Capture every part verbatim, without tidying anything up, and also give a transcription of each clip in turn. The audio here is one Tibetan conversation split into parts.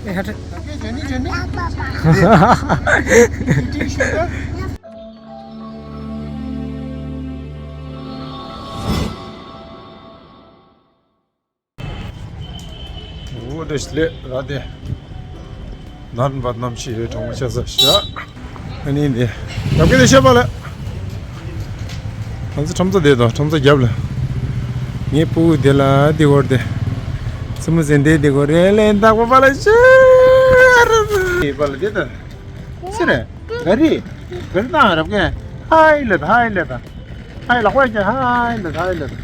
ཨེ་ཧ་ཁྲ། འོ་དེ་ལས་ར་དེ། ནར་བ་ནམ་ཤི་རེ་གྲོང་ཆ་ས་ཤ། ཨ་ནི་འདི། རབ་གི་དེ་ཤ་པ་ལ། ང་ཚོ་ཁྲོམ་ཚོ་དེ་དང་ཁྲོམ་ཚོ་རྒྱབ་ལ། ངའི་སྤུ་གུ་དེ་ལ་དེ་གོར་དེ། སི་མོ་ཟིན་དེ་དེ་གོར་རེ་ལེ་འདག་པ་པ་ལ་ཤ། དེ་པ་ལ་དེ་དང་། སི་རེ། ག་རི། ག་རི་དང་རབ་གི། ཧའི་ལེ་ད་ཧའི་ལེ་ད། ཧའི་ལག་པ་ཀྱི་ཧའི་ལེ་ད་ཧའི་ལེ་ད།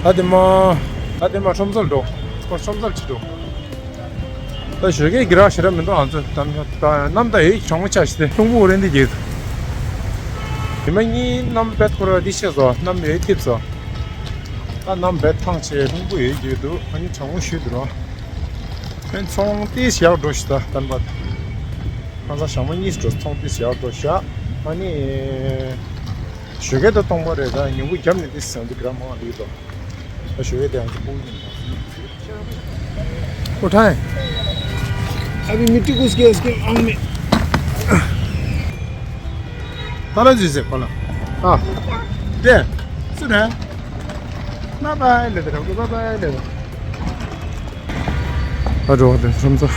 ད་དེ་མ། ད་དེ་མ་ཁྲོམ་སོལ་འགྲོ། ཁོ་ཁྲོམ་སོལ་ཅི་འགྲོ། ད་ཞོགས་ཀས་གི་ར་ཞེ་ར་མི་འདུག་ང་ཚོ་ད་ནམ་ད་ཡོད་གྲང་མོ་ཆགས་ཤི་ལྷུང་བུ་རེ་འདི་གྱིས། དེ་མ་གཉིས་གནམ་བེད་ཁོ་ར་འདི་ཤེས་སོ་གནམ་ཡོད་ཐིབས་སོ། ད་གནམ་བེད་ཐང་ཆེ་ལྷུང་བུ་ཡོད་གྱིས་འདུག་ཨ་ནི་གྲང་མོ་ཞུས་འདུག་ར། ཨན་ཚོང་ཏིས་ཡག་འགྲོ་ཤི་ད་དམ་པ། ཁང་ས་ཞང་མ་གཉིས་འགྲོ་ཚོང་ཏིས་ཡག་འགྲོ་ཤ། ཨ་ནི། ཞོགས་ཀས་ད་སྟོང་པ་རེད་ད་ཉིན་གུང་རྒྱབ་ནས་ཏིས་ཟང་ཏི་གྲ་མང་ལི་དོ། ད་ཞོགས་ཀས་དེ་ཡང་ཚོ་སྤུ་ཡིན། ཨོ་ཐའི། ཨ་བི་མི་ཏི་ཀུ་སྐྱེ་སྐྱེ་ཨང་མེ། ད་ལ་ཇི་ཟེར་པ་ལ། ཨ། དེ། སུ་རེད། མ་པ་ལེ་དེ་རང་གི་མ་པ་ལེ་དེ། ཨ་འགྲོ་བ་དེ་ཁྲོམ་ཚོ།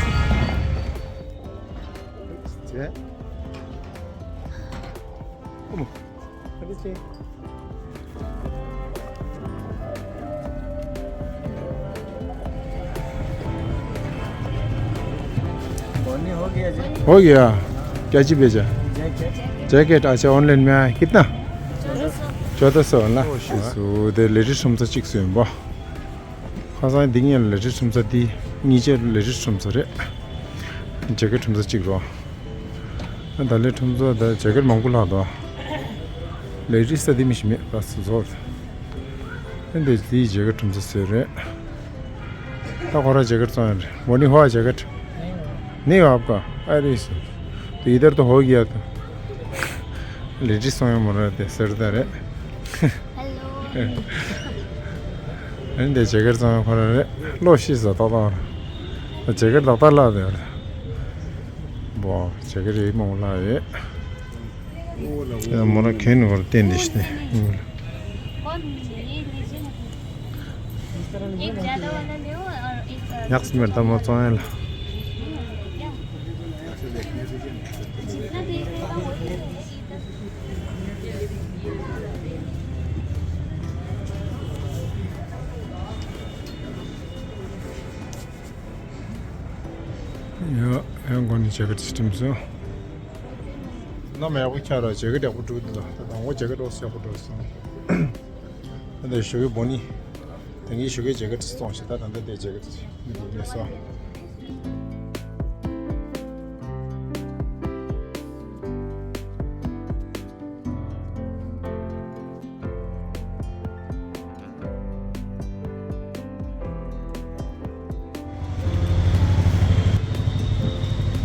ཇེ། ཨོ་མོ། ཨ་བི་ཅི། बोनी हो गया जी। हो गया। क्या चीज भेजा? जैकेट। जैकेट, अच्छा, ऑनलाइन में आया। कितना? चौदह सौ। चौदह सौ वाला। सो दे लेडीज ཁྲོམ་ཚོ་གཅིག་སུ་ཡིན་པ། ཁ་སང་འདི་ངས་ལེ་ཊེསི་ཁྲོམ་ཚོ་འདི་གཉིས་ཆ་ལེ་ཊེསི་ཁྲོམ་ཚོ་རེད། ཇེ་ཀེཊ་ཁྲོམ་ཚོ་གཅིག་རོ། ད་ལེ་ཁྲོམ་ཚོ་ད་ཇེ་ཀེཊ་མང་པོ་ལྷག་འདུག་ལེ་ཊེསི་ད་འདི་མི་ཞིག་མེད་པ་སུ་ཚོར། ཨ་འདི་འདི་ཇེ་ཀེཊ་ཁྲོམ་ཚོ་ཟེར་རེད། ད་ཁོ་ར་ཇེ་ཀེཊ་བཙོང་ཡ་རེད། वो नहीं हुआ जैकेट? नहीं हुआ आपका? अरे इस तो इधर तो हो गया था। ལེ་ཊེསི་བཙོང་ཡ་མོ་ར་དེ་ཟེར་ད་རེད། ཨ་ནི་དེ་ཇེ་ཀེཊ་ཚང་ཁོ་ར་རེད། ལོ་ཤི་ཟ་ཏག་ཏག་རེད། ཇེ་ཀེཊ་ཏག་ཏག་ལག་དེ་རེད། བོ་ཇེ་ཀེཊ་རེད་མོ་ལག་ཡོད། དེ་མོ་ར་གན་བར་བསྟན་དེ་ཤི་དེ། एक ज्यादा वाला ले और एक ཉག་སི་མེར་ད་མོ་བཙོང་ཡ་ལ། जितना दे देगा वही ले। ཡ་ཡང་གོ་ནི་ཇེ་ཀེཊ་སི་སི་ཊེམ་སོ། ནམ་ཡག་པོ་ཁྱེར་ར་ཇེ་ཀེཊ་ཡག་པོ་བསྒྲུགས་འདུག་ད་དང་པོ་ཇེ་ཀེཊ་ཨོ་སི་ཡག་པོ་བསྒྲུགས་སོང་། ད་ལྟ་ཞོགས་པའི་བོ་ནི། དེང་གི་ཞོགས་ཀའི་ཇེ་ཀེཊ་སི་བཙོང་ཞིག་ད་ད་ལྟ་དེ་ཇེ་ཀེཊ་སི་མི་འདུག་ནས་སོ།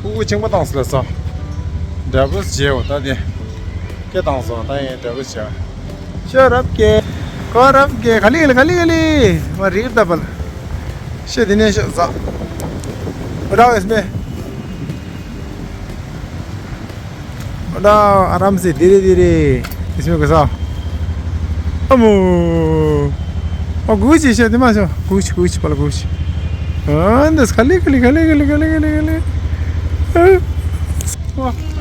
ཕྲུ་གུ་ཆེན་པོ་བཏང་སོང་ལ་སོ། འདྲ་པོ་བྱེད་འོ་ད་དེ། སྐད་བཏང་སོང་ད་ཡིན་འདྲ་པོ་བྱེད། ཤོ་རབ་ཀྱེ། ཁོ་རབ་ཀྱེ་ག་ལི་ག་ལི་ག་ལི་ག་ལི། མ་རིག་ད་པ་ལ། ཤེ་དེ་ནས་ཤེ་ཟ། འདྲ་བས་མེ། ཨ་ད་ཨ་རམ་སེ་དེ་རེ་དེ་རེ། དེ་སྨྱོ་གི་ས། ཨ་མོ། ཨ་གུ་ཅི་ཤེ་དེ་མ་ཤོ། གུ་ཅི་གུ་ཅི་པ་ལ་གུ་ཅི། ཨ་འདི་ཁ་ལི་ཁ་ལི་ཁ་ལི་ཁ་ལི་ཁ་ལི་ཁ་ལི་ཁ་ལི།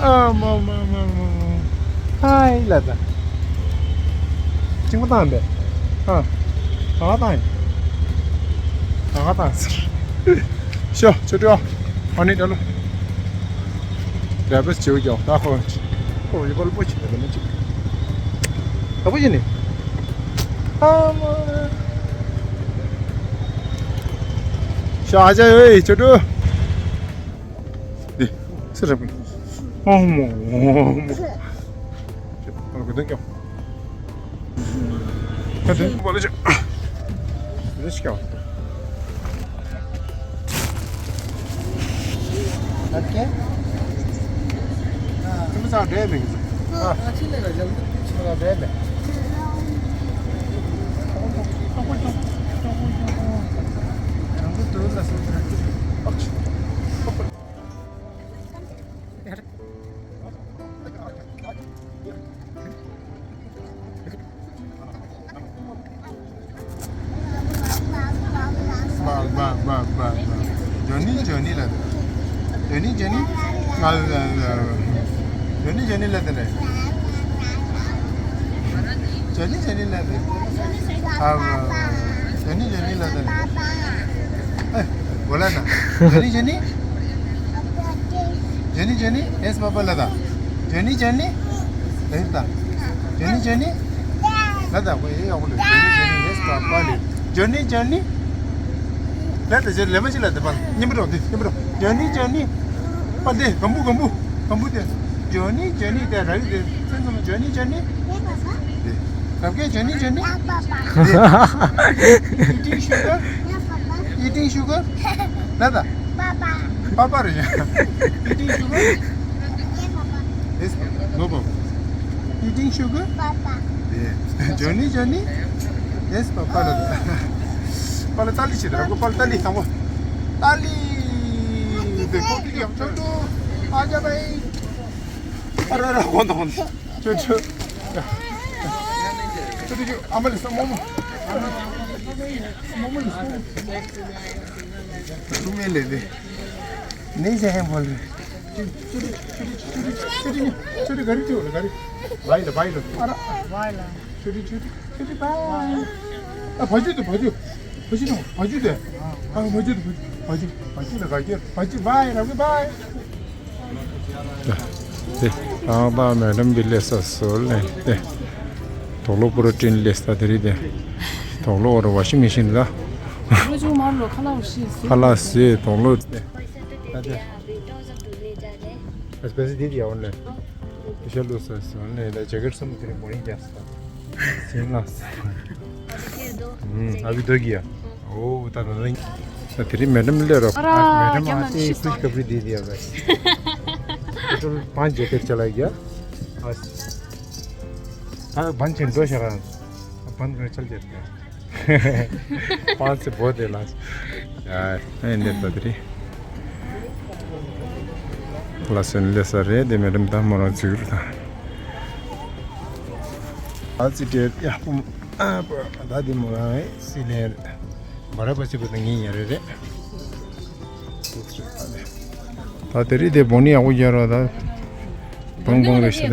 ཨ་མ་མ་མ་མ་མ། ཧའི་ལ་ད། ཅི་མ་བཏང་དེ། ཨ། ཨ་བཏང་། ཨ་བཏང་ཟེར། ཤོ་ཆུ་ཏྲོ། ཨ་ནི་ད་ལོ། རེ་བེས་བྱེའུ་ཀྱང་ད་ཁོ། ཁོ་ཡི་པ་ལ་པོ་ཆེ་ད་ལ་མི་གཅིག་ད་པོ་ཡིན་ནི། ཨ་མ། ཤ་ཨ་ཅག་ཡོད་ཆུ་ཏྲོ། འདི། སུ་རེད་པ། ཨོ་མོ། ཨོ་མོ། ཨོ་གི་ད་ཀྱང་། ཁ་དེ་བ་ལ་ཅིག་རེ་ཞིག་ཀྱང་། ཨ་ཀེ། ཁྱིམ་ཚང་འདྲེས་མེད་གི། ཨ། ཁྱིམ་ཚང་འདྲེས་མེད། བ་བ་བ་བ་བ། ཇོ་ནི་ཇོ་ནི་ལབ། ཇོ་ནི་ཇོ་ནི། ང་ལ་ལ། ཇོ་ནི་ཇོ་ནི་ལབ་དེ་ལེ། ཇོ་ནི་ཇོ་ནི་ལབ་དེ། ཨ་བ་བ། ཇོ་ནི་ཇོ་ནི་ལབ་དེ་ལེ། ཨེ། གོ་ལ་ན། ཇོ་ནི་ཇོ་ནི། ཇོ་ནི་ཇོ་ནི། ཡེས་པ་པ་ལབ་ད། ཇོ་ནི་ཇོ་ནི། ལབ་ད། ཇོ་ནི་ཇོ་ནི། ལབ་ད་གོ་ཡེ་ཡག་པོ་ལབ། ཇོ་ནི་ཇོ་ནི། ཡེས་པ་པ་ལབ། ཇོ་ནི་ཇོ་ནི། ལབ་ད་ཇོ་ལེ་མ་ཅི་ལབ་ད་པ། མཉམ་པོ་འགྲོ་འདི་མཉམ་པོ་འགྲོ། ཇོ་ནི་ཇོ་ནི། པ་འདི་གམ་བུ་གམ་བུ་གམ་བུ་འདི། ཇོ་ནི་ཇོ་ནི་དེ་ར་ཡི་དེ་སེམས་ཙམ་ཇོ་ནི་ཇོ་ནི། དེ་གབ་ཀའི་ཇོ་ནི་ཇོ་ནི། དེ་eating sugar། eating sugar། ལབ་ད། པ་པ་རེད། eating sugar། Yes, no problem. Eating sugar། དེ་ཇོ་ནི་ཇོ་ནི། Yes, པ་པ་ལབ་ད། པ་ལ་ཏ་ལི་བྱེད་ད་ར་གོ། པ་ལ་ཏ་ལི་དང་པོ། ཏ་ལི། དེ་ཁོ་ཏི་ཡང་ཆོག་ཏུ། ཨ་ཅག་པའི། ཨ་ར་ར་གོ་ད་གོ་ད། ཆོ་ཆོ། ཆོ་ཆོ། ཨ་མ་ལི་སོ་མོ་མོ། མོ་མོ་ལི་སོ་མོ། ལུ་མེ་ལེ་ལེ། ནེ་ཇེ་ཧེ་མོ་ལེ། ཆུ་ཆུ་ཆུ་ཆུ་ཆུ་ཆུ་ཆུ་ཆུ་ཆུ་ཆུ། ག་རི་ཆུ་ལ་ག་རི། བའི་ལ་བའི་ལ། ཨ་ར། བའི་ལ། ཆུ་ཆུ་ཆུ་ཆུ་ཆུ་བའི། ཨ་བ་ཆུ་དེ་བ་ཆུ། བ་ཆུ་དང་བ་ཆུ་དེ། ཨ་བ་ཆུ་དེ་བ་ཆུ། བ་ཆུ་ལ་ག་རི་བ་ཆུ། བའི་ལ་གི་བའི། དེ་ཏང་ཏང་མེ་ཌམ་གི་ལས་ས་སོ་ལེ་དེ། དོག་ལོ་པོ་རོ་ཊིན་ལས་ས་དེ་རི་དེ། དོག་ལོ་བོ་རོ་ཝ་ཤིང་མེ་ཤིན་ལ། ལོ་ཅུང་མར་ལོ་ཁ་ལག་ཤི་སི། ཁ་ལག་སི་དོག་ལོ་དེ། ད་དེ། ཨ་སྤེ་སི་དེ་དེ་ཡ་འོ་ལེ། དེ་ཤ་ལོ་ས་སོ་ལེ་ད་ཇེ་ཀེ་ཊི་སམ་དེ་རི་མོ་ཡིན་རྒྱ་ས། སེམས་ལ་ཨ་བི་དོ་གི་ཡ། ཨོ་ད་ད་ད་དེ་རིང་མེ་ཌམ་ལས་རོགས། ཨ་ར་མེ་ཌམ་རྒྱ་ཨ་ནི་ཏི་ཤི་ཁུ་ཤི་ཁབ་རི་དེ་དེ་ཡ་ག། ཀེ་ཊལ་པན་ཇེ་ཀེ་ཊི་ཅ་ལ་གི་ཡ། ཨ་ད་པན་ཆེན་འགྲོ་ཤ་ག། པན་ག་ཆལ་ཇེ་ཀེ་ཊི། པན་ཆེ་བོ་དེ་ལ། ཡ་ཨེ་འདེབས་ད་དེ་རིང་། ལ་སོན་ལས་ས་རེད་དེ་མེ་ཌམ་ད་མོ་རང་ཚིག་རུ་ད། ཨ་ཙི་དེ་ཡ་པུ་མོ། ཨ་ད་དེ་མོ་རང་ཨེ་སི་ལེ་རེད། བ་ར་པ་སི་པ་ད་ངའི་ཡ་རེད་རེད། ད་དེ་རིང་དེ་བོ་ནི་ཡག་པོ་རྒྱག་རོགས་ད། བང་བང་རེ་ཞིག་ད།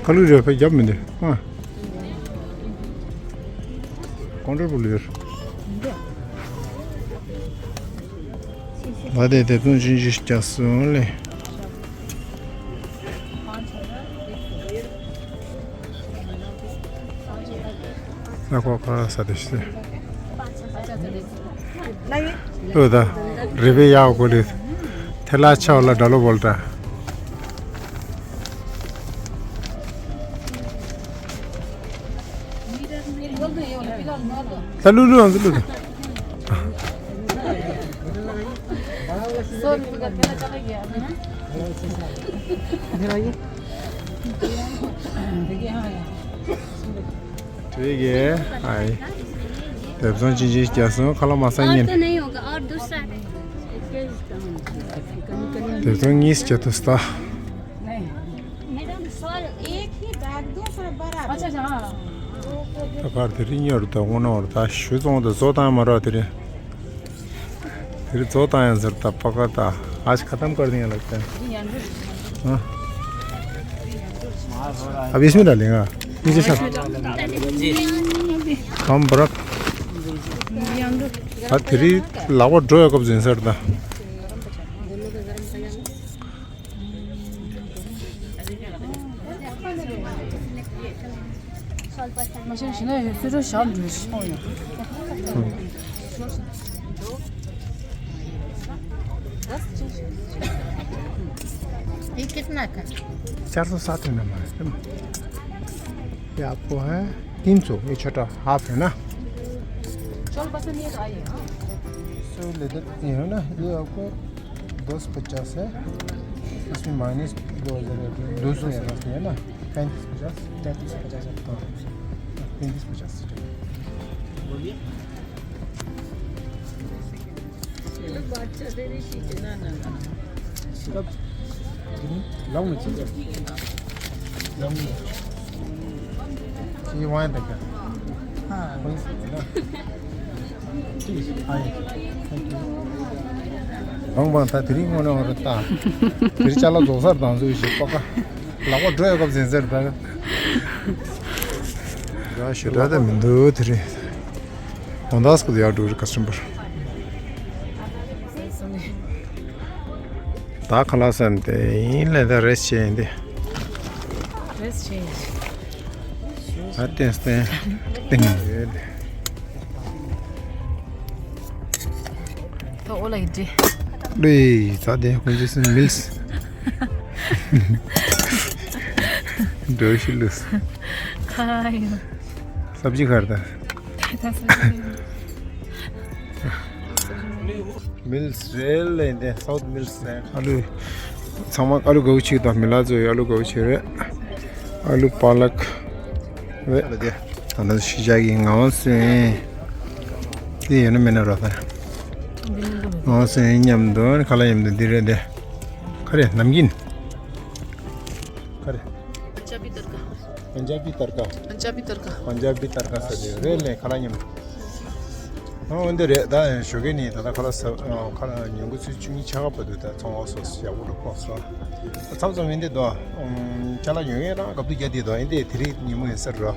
ཁ་ལུ་རེ་ཕ་རྒྱབ་མི་འདུག་ཨ། ཀོང་ཀྲོལ་པུ་ལུ་ཡོད། ད་དེ་དེ་ཚོ་ཅིན་ཅི་རྒྱག་སོང་ལེ། ལ་ཁོ་ཁོ་ས་དེ་ཤི། ལོ་ད་རེ་བེ་ཡག་གོ་ལེ། ཐེ་ལ་ཆའོ་ལ་ཌ་ལོ་བོལ་ཏྲ། ད་ལུ་ལུ་ཨང་ལུ་ལུ། དེ་གས་ཨའི། དེབ་ཚང་ཅི་ཅི་རྒྱག་སོང་ཁ་ལོ་མ་ས་ཉིན། और तो नहीं होगा, और दूसरा है। དེབ་ཚང་གཉིས་རྒྱག་ཐུབ་སྟ། मैडम, सर, एक ही बैग दो, सर, बराबर। अच्छा, अच्छा, हाँ। ད་གར་དེ་རིང་ཉོ་རུ་ད་དངོས་གནས་བར་ད་ཞུ་ཙོང་ད་བཟོ་བཏང་མ་ར་དེ་རིང་། དེ་རིང་བཟོ་བཏང་ཡང་ཟེར་ད་པ་ཀ་ད་ཨ་ཅི་ཁ་ཏམ་ཀར་དེ་ཡང་ལག་ད། ཨ་བིས་མི་ལ་ལེ་ང་མི་ཅི་ཤ། ཁམ་བར། ཨ་དེ་རིང་ལག་པ་འགྲོ་ཡ་སྐབས་ཟིན་ཟེར་ད། མ་ཤེས་ཤི་ན་ཡོད་སུ་རོ་ཞབས་འགྲོ་ཤི་ཡོང་། ये कितना का? चार सौ साठ में हमारे। ये आपको है तीन सौ, ये छोटा हाफ है ना। चल पसंद ये तो आइए, हाँ। सौ लेदर ये है ना, ये आपको दस पचास है, इसमें माइनस दो हज़ार है, दो सौ है बस, है ना? पैंतीस पचास। पैंतीस पचास है। हाँ, पैंतीस पचास। बोलिए। कब? लौंग में चीज़ है। लौंग में। ये वाइन तक है। हाँ। वही से है ना? ठीक है। हाँ, thank you. ཝང་ཝང་ད་དེ་རིང་དངོས་གནས་ད་དེ་རིང་ཅ་ལག་རྫོགས་སར་དང་ཚུལ་ཞིག་པ་ཀ་ལག་པ་འགྲོ་ཡོད་སྐབས་ཟིན་ཟེར་ད། ར་ཞེ་དྲག་ད་མི་འདུག་དེ་རིང་། ཧོན་དཱ་སི་ཀུ་དེ་ཡར་འགྲོ་རེད་ཀ་སི་ཊ་མར། ད་ཁ་ལག་ཟ་ནས་དེ་ཡིན་ལས་ད་རེ་སི་ཊི་བྱས་ཡིན་ཏེ། རེ་སི་ཊི་བྱས་ཡིན། ཨ་ཏེན་སྟེན་ཏེན་ཡོད། ད་ཨོ་ལ་ཡི་ཏྲི། ལུས་ད་དེ་ཁོང་ཚོ་སུན་མིལ་སི། འགྲོ་ཤི་ལུས། ཁ་ཡོ། སབ་ཇི་ཁར་ད། ད་སབ་ཇི། མིལ་སི་རེད་ལས་འདི་སའུ་ཐི་མིལ་སི་རེད། ཨ་ལུ། ཚང་མ་ཨ་ལུ་དགའ་བོ་ཆེ་དང་མི་ལ་ཚོ་ཡི་ཨ་ལུ་དགའ་བོ་ཆེ་རེད། ཨ་ལུ་པ་ལག་རེད། ཨ་ལུ་དེ། ད་ནི་ཤི་ཇ་གི་ངག་དབང་སོན། འདི་ཡོད་ན་མེད་ན་རོ་ད། ངག་དབང་སོན་མཉམ་དུ་ཁ་ལག་མཉམ་དུ་འདི་རེད་དེ། ཁ་རེ་ནམ་རྒྱུན། ཁ་རེ། पंजाबी तड़का। पंजाबी तड़का। पंजाबी तड़का। पंजाबी तड़का ཟེར་དེ་རེད་ལས་ཁ་ལག་མཉམ། ཨ་འོན་ཏེ་རེད་ད་ཞོགས་ཀས་ནི་ད་ལྟ་ཁ་ལག་ཟ་ཁ་ལག་ཉིན་གུང་ཚོད་བཅུ་གཉིས་ཆ་ག་བར་དུ་ད་ཚོང་འོག་སོགས་ཡག་པོ་འགྲོ་ཕོག་སོང་། མཚམས་མཚམས་ཡིན་ཏེ་དོ། ཅ་ལག་ཉོ་མཁན་རང་སྐབས་དུ་རྒྱ་དེ་དོ་ཡིན་ཏེ་དེ་རིང་ཉིན་མོ་ཡིན་ས་རེད།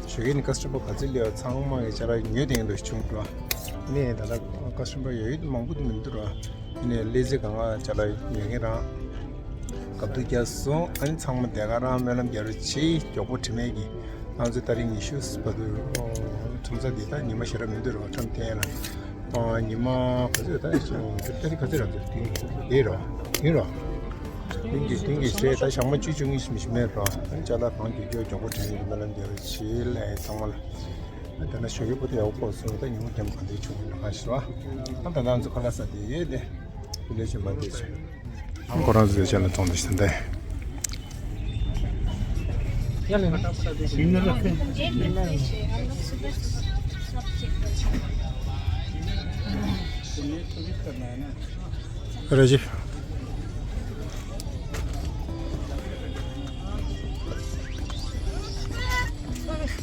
ཞོགས་ཀས་ནི་ཀ་སི་ཊ་མར་ག་ཚོད་སླེབས་ཚང་མ་གི་ཅ་ལག་ཉོས་དེ་འདུག་བྱུང་རོ། ནས་ད་ལྟ་ཀ་སི་ཊ་མར་ཡོད་ཡོད་མང་པོ་དུ་མི་འདུག་རོ། ནས་ལས་ཚེ་གང་ལ་ཅ་ལག་ཉོ་མཁན་རང་། སྐབས་དུ་རྒྱ་སོང་ཨ་ནི་ཚང་མ་དེ་ག་རང་སྨོན་ལམ་རྒྱ་རུ་ཆེ་མགྱོགས་པོ་དྲི་མེད་ཀྱི་ང་ཚོ་ཏ་རིག་ཉི་ཤུ་བར་དུ་ཁྲོམ་ས་འདི་ད་ཉི་མ་ཞེ་དྲག་མི་འདུག་རོ་ཁྲོམ་ཐེན་ལ། ཉི་མ་ག་ཚོད་ད་ཏ་རིག་ག་ཚོད་རང་ཚོད་དེ་རོ་དེ་རོ། དེང་གི་དེང་གི་ཞེས་ད་ཞག་མ་བཅུ་བཅུ་གཉིས་མི་ཤི་མེད་རོ། ཅ་ལག་གང་རྒྱུ་རྒྱུ་མགྱོགས་པོ་དྲི་མེད་ཀྱི་སྨོན་ལམ་རྒྱ་རུ་ཆེ་ལ་ཚང་མ་ལ། དེ་ན་ཞོགས་ཀས་པོ་ཏི་ཡག་པོ་སོང་ད་ཉིན་མོ་རྒྱབ་ག་འདྲ་བྱུང་ཡོད་ན་གང་ཤེས་རོ། ཨ་ད་ང་ཚོ་ཁ་ལག་ཟ་དེ་ཡོད་དེ། དེ་ལས་ཆེ་མ་དེ་ཆེ། ཁོ་རང་ཚོའི་ཆ་ལ་མཐོང་དུ་ཕྱིན་ཏེ། རེ་ཞིག་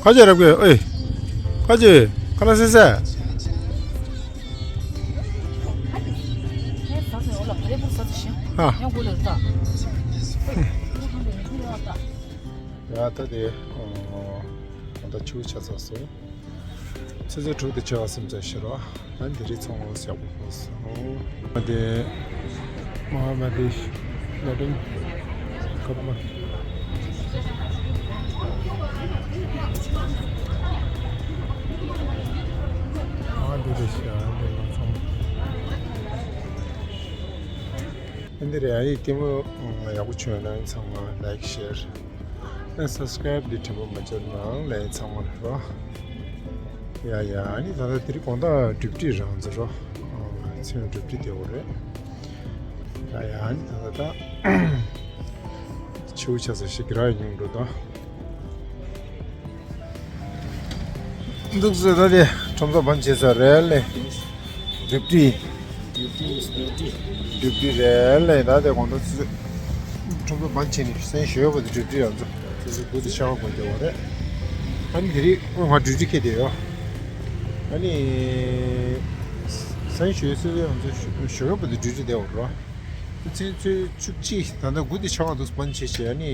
ཁ་ཅིག་རབ་གི་ཨེ། ཁ་ཅིག་ཁ་ལག་ཟས་ཟས། ཨ། ཡ་ད་དེ། ཨ་ད་ཆུ་ཆ་ཚ་སོང་། ཆུ་ཚོད་དྲུག་དང་ཕྱེད་ཀ་སུམ་ཅུ་ཞིག་རོ། ཨ་འདི་རིགས་ཚོང་འོག་ཡག་པོ་ཕོག་སོང་། ཨ་དེ་མ་མ་དེ་ལ་དུང་ཁབ་མ། ཨ་འདི་རེད་ཤག་ཨ་འདི་ང་ཚང་མ། ཨ་འདི་རེད། ཨ་ཡི་ལྟད་མོ་ཡག་པོ་བྱུང་ན་ཚང་མ་ལའིཀ་ཤེར། ཨ་སབ་སི་ཀ་རའིབ་འདི་དྲན་པ་མ་བརྗེད་གནང་ལས་ཚང་མ་ལ་རོ། ཡ་ཡ་ཨ་ནི་ད་ལྟ་དེ་རིང་དགོང་དག་གྲུབ་འབྲས་རང་ཚོ་རོ། ཨ་མཚན་གྲུབ་འབྲས་དེ་འོ་རེད། ཡ་ཡ་ཨ་ནི་ད་ལྟ་ད་ཆུ་བོ་ཆགས་ས་ཞིག་གི་ར་ཡོང་འགྲོ་དང་། འདུག་ཟེར་ད་དེ་ཁྲོམ་ས་བང་བྱེད་ས་རེད་ལེ། གྲུབ་འབྲས། གྲུབ་འབྲས་རེད་ལེ་ད་དེ་གོང་དུ་ཚུད། ཁྲོམ་ས་བང་བྱེད་ནས་སེམས་ཞོལ་བ་དེ་གྲུབ་འབྲས་ཡང་ཚོ་ཚོ་ཚོ་དགུ་དེ་ཤ་བ་དགོས་ཀྱི་བ་རེད། ཨ་ནི་དེ་རིང་ང་གྲུབ་འབྲས་ཁྱེར་དེ་ཡོད། ཨ་ནི་སེམས་ཞོལ་སེམས་ཡང་ཚོ་ཞོལ་བ་དེ་གྲུབ་འབྲས་དེ་བ་རེད། ཚེས་ཚེས་བཅུ་གཅིག་ད་ལྟ་དགུ་དེ་ཆ་བ་དུ་སྤན་ཆེ་ཆེ་ཨ་ནི།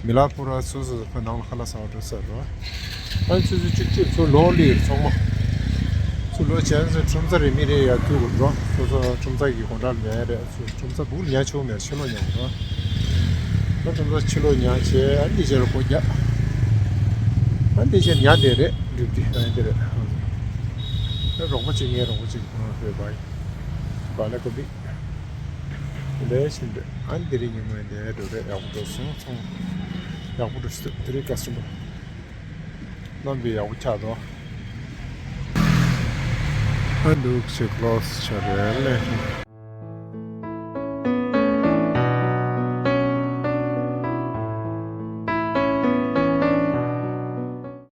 མི་ལ་ཕོ་ར་སོ་སོ་ཁོ་ནང་ལ་ཁ་ལག་ཟ་བ་འགྲོ་ས་རོ། ཨ་ནི་ཚེས་ཚེས་བཅུ་གཅིག་ཚོ་ལོ་ལི་ཚང་མ། ཚོ་ལོ་ཆེན་ཚོ་ཁྲོམ་ས་རེ་མི་རེ་ཡར་ཐུག་གོ་འགྲོ་སོ་སོ་ཁྲོམ་ས་གི་དགོང་དག་ལ་ཉལ་རེད་ཚོ་ཁྲོམ་ས་སྦུག་ལ་ཉལ་ཆོག་མེད་ཕྱི་ལོགས་ཉལ་འགྲོ། ད་ཁྲོམ་ས་ཕྱི་ལོགས་ཉལ་བྱས་ཨ་ནི་དེ་ཕྱིར་སྒོ་རྒྱག་ཨ་ནི་དེ་ཕྱིར་ཉལ་བསྡད་རེད་འགྲུབ་དེ་ཨ་ནི་དེ་རེད། ཨ་རོགས་པ་གཅིག་ངའི་རོགས་པ་གཅིག་ཨ་ཧོས་བའི་བ་ལེ་ཀོ་བི། ལས་བཞིན་འདུག་ཨ་འདི་རིང་ཉིན་མོ་འདི་འགྲོ་རེད། ཡག་པོ་འགྲོ་སོང་། ཚང་ཡག་པོ་འགྲོ་སོང་། དེ་རིང་ཀ་སི་ཊ་མར་རྣམ་པས་ཡག་པོ་ཆགས་འདུག་ཨ་འདུག་ཅིག་ལོས་ཆ་རེད་ལས།